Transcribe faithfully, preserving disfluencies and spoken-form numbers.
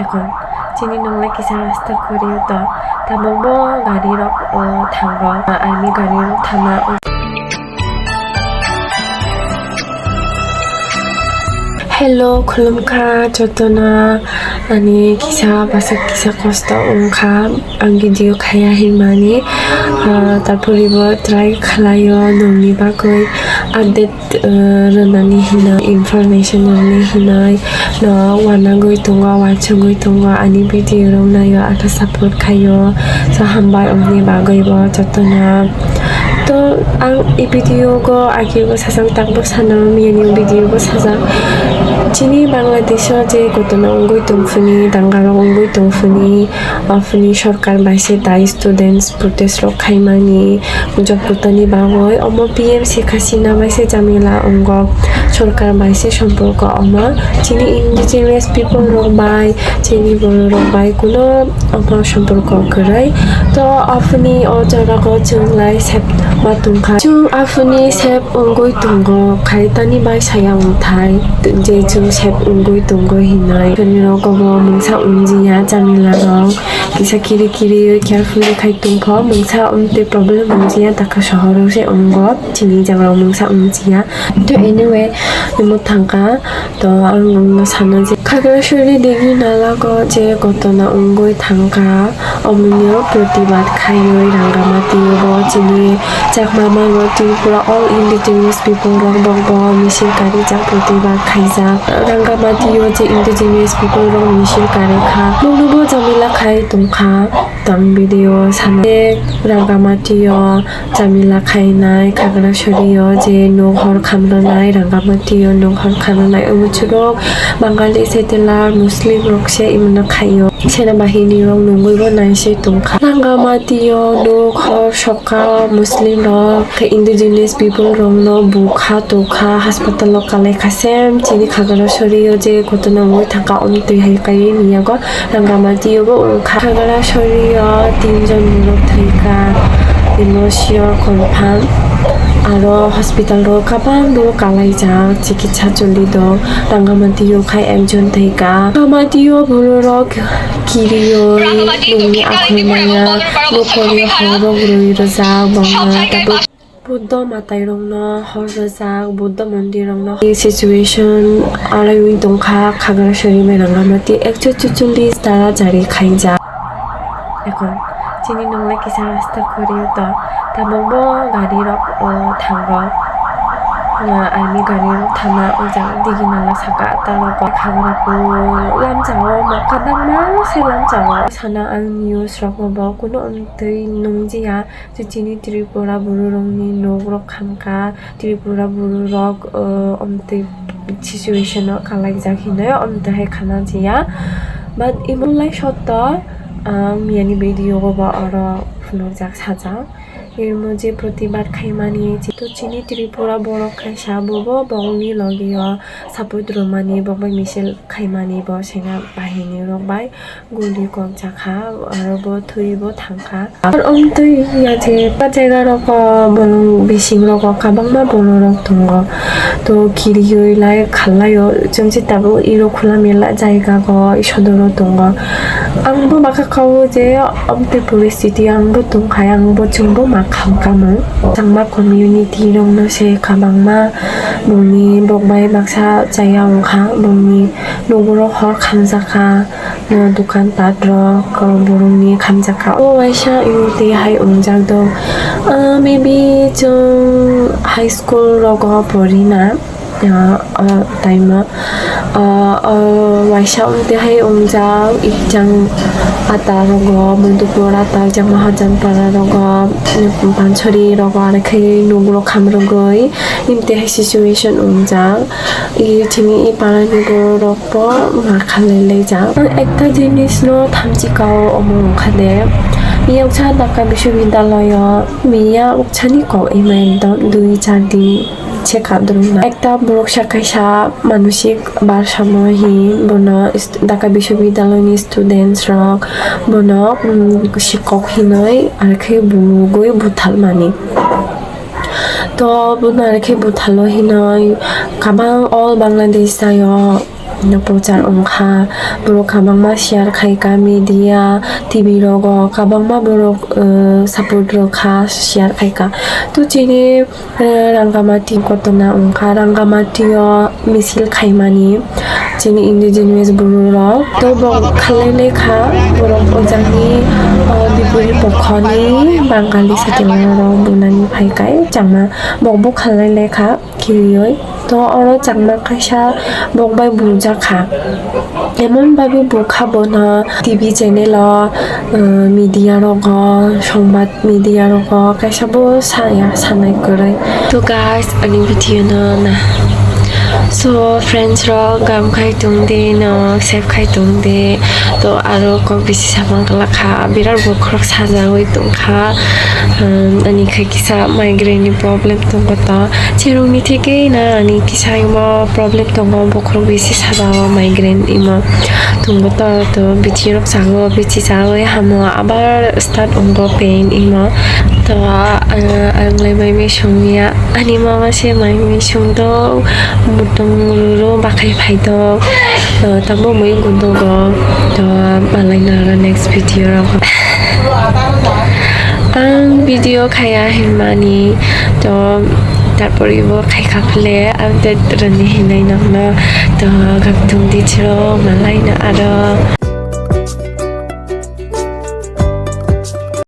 Chini nonglai kisa rasta khorio to, tabuk bo gari rok, o, thango, army gari rok thangma. Hello, khulumkha jotono, ani kisa bwswk kisa kosto wngkha, ang video khaya hinmani, ah, tarpore bo try khwlaio nongni bagwi update, ah, rwnani hinwi, information rwnani hinwi no uanagwi tongo, uansugwi tongo, ani video rok naio, aro support khaio, so hambai wngni bagwi bo jotono. To ang e video go agi bo sajak, tak bo sana, miyani video bo sajak. Chini Bangladesh o je gotona wngwi tongphuni, danga rok wngwi tongphuni, aphuni sorkar bai se dai students protest rok khaimani, job kotani bagwi omo P M Sheikh Hasina bai se jamila wngo, sorkar bai se somporko omo. Chini indigenous people rok bai, chini borok rok bai kuno omo somporko kwrwi. To aphuni o jora o chwng lai sep ma tongkha. Chwng aphuni sep wngwi tongo, khai tani bai saya wngthai je chwng sep wngwi tongo hinwi. Chini rogo bo mungsa wngjiya jamila rok. Kisa kiri kiri carefully khai tongkho, mungsa wngtwi problem wngjiya, Dhaka sohor o se wngo, chini jaga o mungsa wngjiya. To anyway, imo thangkha, to ang nwngno sana je Khagrasori digi nalago je gotona wngwi thangkha, omonio protibad khaiwi Rangamati o bo chini Chakma mano Tripura all indigenous people rok bokbo misil karijak, protibad khaijak. Rangamati o je indigenous people rok misil karikha, nokno bo jamila khai tongkha. Tang video sana Rangamati o jamila khainai, Khagrasori o je nok hor khamrwnai, Rangamati o nok hor khamrwnai, omo chwrok Bangali settler Muslim rok se imono khaio. Senabahini rok nungwi bo naisai tongkha. Rangamati o nok hor sokha Muslim rok, khe indigenous people rok no bukha tokha, hospital o kalaikha, same chini Khagrasori o je gotona wngwi thangkha, omo twi hai kaiwi miyago. Rangamati o bo wngkha. Khagrasori o tinjon borok thwikha, emotion confirm. Aro hospital o kabang borok kalaijak, chikitsa choli do. Rangamati o khai ekjon thwikha. Rangamati o bororok kiriwi nungni akhoi maya, nokori horok rwi rwjak, bongma tabuk. Buddho mwtairokno hor rwjak, Buddho mondirrokno. Situation alaiwi tongkha Khagrasori bai Rangamati ekso chuchollis dara jari khaijak. Ekhon chini nonglai kisa rasta khorio to, tabuk bo gari rok, o, thango. Army gari rok thangma o jaga digi nala saka talo kok Khagrapur lamchao ma kabangma se lamchao. Sana ang news rok bo kuno twi nungjiya. Je chini Tripura bororokni nok rok khamkha, Tripura bororok, o, omtwi situation o kalaijak hinwi omtwi hai khana jiya. But imo lai sotto, ang miyani video o bo oro phunukjak sajak. Imo je protibad khaimani, to chini Tripura borok kaisa bobo bongni logi o support rwmani, bokbai misil khaimani bo sena bahini rok bai. Guli kok jakha, aro bo thwi bo thangkha. Ar omtwi ya je pa jaga rogo bolong bising rogo kabangma bolong rok tongo. To kiriwi lai khalai o, chwng se tabuk iro khula mela jaiga go, i sodoro tongo. Ang bo bakha kao je omtwi poristiti ang bo tongkhai, ang bo chwng bo ma kham kamo. Changma community rok no se kabangma bongni bok bai baksa chaya wngkha, bongni nuguro hor khamjakha. No, dukan pat rok, o, borokni khamjakha. O waisa imtwi hai wngjak do. Ah, maybe chwng high school rogo porina. Ah, o time o, ah, o waisa imtwi hai wngjak, ikjang ata rogo, Madhupur ata, ikjang Mahajanpara rogo, Pansori rogo, aro khe nuguro khamrogwi, imtwi hai situation wngjak. I chini i parani borok bo ma khalai laijak. Ang ekta jinis no thamchi kao omo wngkha de. Yaksa Dhaka Biswabidyalayao miya uksani kok ema ekdom dui char din se kadrwngna. Ekta boroksa kaisa manosik barsamo hin bono Dhaka Biswabidyalayani students rok bono, mm, sikok hinwi arkhe bugwi buthalmani. To bunar khe buthalo hinoi kabang all Bangladesh jaio no prochar wngkha, borok kwbangma share khaikha media, T V rogo kwbangma borok, uh, support rwkha, share khaikha. To chini, uh, Rangamati kotona wngkha, Rangamati o misil khaimani chini indigenous borok rok. To bo khalai lekha borok ojani, uh, bipuri pokhoni Bangali satimani rok bunani phaikai changma bokbo khalai lekha. Kirioi. To oro changma kaisa bok bai bujak kha. Emon bagwi bukha bono T V channel o, uh, media rogo, songbat media rogo kaisa bo saya sanai kwrwi. To guys, ani video no na. So friends rok, gam khai tong de no, save khai tong de. To aro kok bisi samang lakha, birat bokhorok sajagwi tongkha. Um, ani khai kisa migraine ni problem tongo to. Cherokni theke na ani kisa imo problem tongo, bokhorok bisi sajao migraine imo tongo to, to bithi rok sago, bithi sawi hamo abar start wngo pain imo. To, ah, ang lai mai mi songya, ani mama se mai mi songdo, mutung ruru bakhai phaidok. To, tamo mui gundogo. To, malai nara next video rogo. Ang video khaya hinmani, to tarpor ibo khaikha phile update rwni hinai nokno, to gabtung di chiro malaino aro.